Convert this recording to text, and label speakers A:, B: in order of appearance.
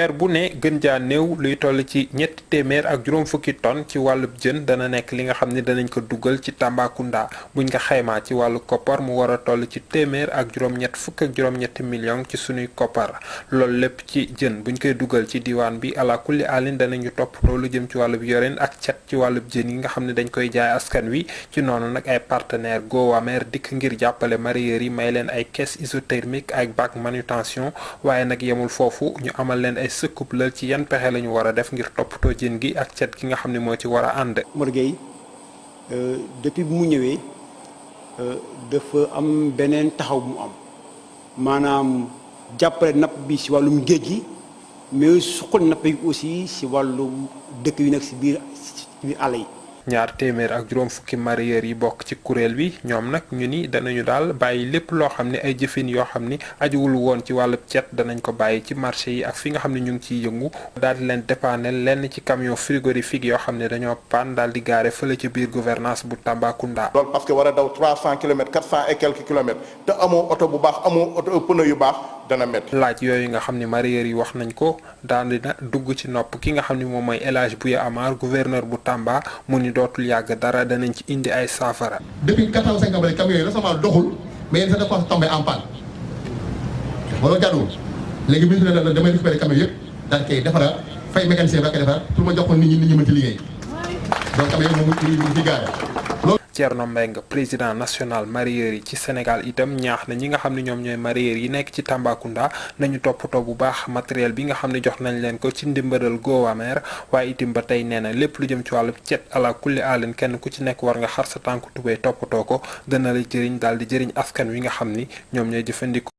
A: weer bu ne gën jaa néew luy toll ci ñetti téeméer ak juróom fukki tonnes ci wàllub jën dana nekk li nga xam ne danañ ko dugal ci Tambacounda buñ ko xaymaa ci wàllu koppar mu war a toll ci téeméer ak juróom-ñett fukk ak juróom-ñetti millions ci sunuy koppar loolu lépp ci jën buñ koy dugal ci diwaan bi ala kulli alin danañu toppatoo lu jëm ci wàllub yoreen ak cet ci wàllub jën yi nga xam ne dañ koy jaay askan wi ci noonu nag ay partenaire Gowamer dikk ngir jàppale mareyeurs yi may leen ay caisse isothermique ak bac manutention waaye nag yemul foofu ñu amal leen ay sëkkub lal ci yan pexe la ñu war a def ngir toppatoo jën gi ak cet gi nga xam ne moo ci war a ànd.
B: Mor Gueye depuis bu mu ñëwee dafa am beneen taxaw bu mu am maanaam jàppale napp bi si wàllum géej gi mais suqal napp yi aussi si wàllum dëkk yu nekk si biir àll yi.
A: ñaar téeméer ak juróom fukki mareyeurs yi bokk ci kuréel bi ñoom nag ñu ni danañu daal bàyyi lépp loo xam ne ay jëfin yoo xam ni ajuwul woon ci wàllu cet danañ ko bàyyi ci marché yi ak fi nga xam ne ñu ngi ciy yëngu daal di leen dépanner lenn ci camion frigorifique yoo xam ne dañoo paan daal di gaare fële ci biir gouvernance bu Tambacounda.
C: loolu parce que war a daw 300 kilomètres 400 et quelques kilomètres te amoo oto bu baax amoo oto pneu yu baax dana métti.
A: laaj yooyu nga xam ne mareyeurs yi wax nañ ko daal di na dugg ci nopp ki nga xam ne moom mooy El Hadj Bouya Amar gouverneur bu Tamba mu ni dootul yàgg dara danañ ci indi ay saafara.
D: depuis 4 ans 5 ans ba léegi camions yi récemment doxul mais yéen sax dafa tombé en panne wala jàdduwul léegi ministre ne damay récupérer camions yëpp daal koy defaraat fay mécanicien ba koy defaraat pour ma jox ko nit ñi mën ci liggéey donc camions yi moom mu ci gaare.
A: Thierno Mbengue président national mareyeurs yi ci Sénégal itam ñaax na ñi nga xam ne ñoom ñooy mareyeurs yi nekk ci Tambacounda nañu toppatoo bu baax matériel bi nga xam ne jox nañ leen ko ci ndimbalal Gowamer waaye itam ba tey nee na lépp lu jëm ci wàllu cet ala kulli àllen kenn ku ci nekk war nga xar sa tànku tubéy toppatoo ko dana la jëriñ daal di jëriñ askan wi nga xam ni ñoom ñooy jëfandikoo.